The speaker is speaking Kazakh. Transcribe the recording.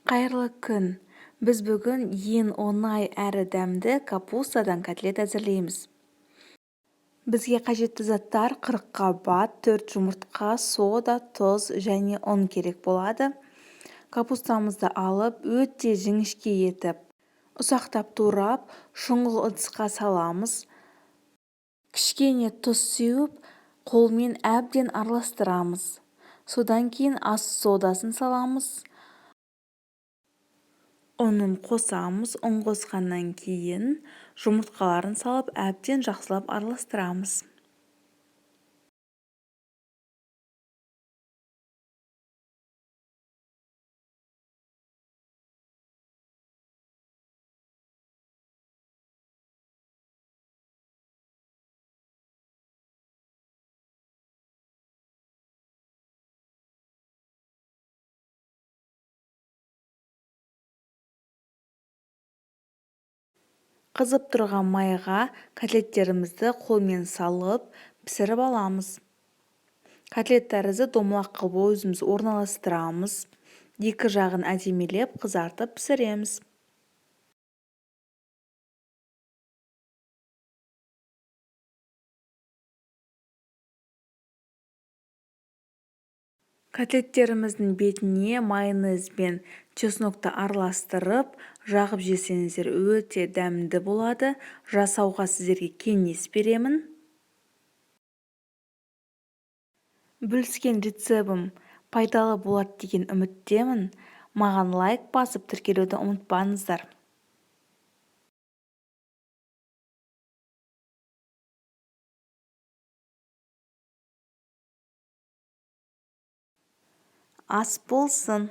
Қайырлы күн! Біз бүгін ең оңай әрі дәмді капустадан котлет әзірлейміз. Бізге қажетті заттар: 40 қабат, 4 жұмыртқа, сода, тұз және ұн керек болады. Капустамызды алып, өте жіңішке етіп, ұсақтап турап, шұңғыл ыдысқа саламыз. Кішкене тұз сеуіп, қолмен әбден араластырамыз. Содан кейін ас содасын саламыз. Ұнын қосамыз. Ұн қосқаннан кейін жұмыртқаларын салып, әбден жақсылап араластырамыз. Қызып тұрған майға котлеттерімізді қолмен салып, пісіріп аламыз. Котлет тәрізді домалақ қылып өзіміз орналастырамыз. Екі жағын әдемілеп қызартып пісіреміз. Котлеттеріміздің бетіне майонез бен чеснокты араластырып, жағып жесеңіздер, өте дәмді болады. Жасауға сіздерге кеңес беремін. Бөліскен рецебім пайдалы болады деген үміттемін. Маған лайк басып, тіркелуді ұмытпаңыздар. Ас болсын!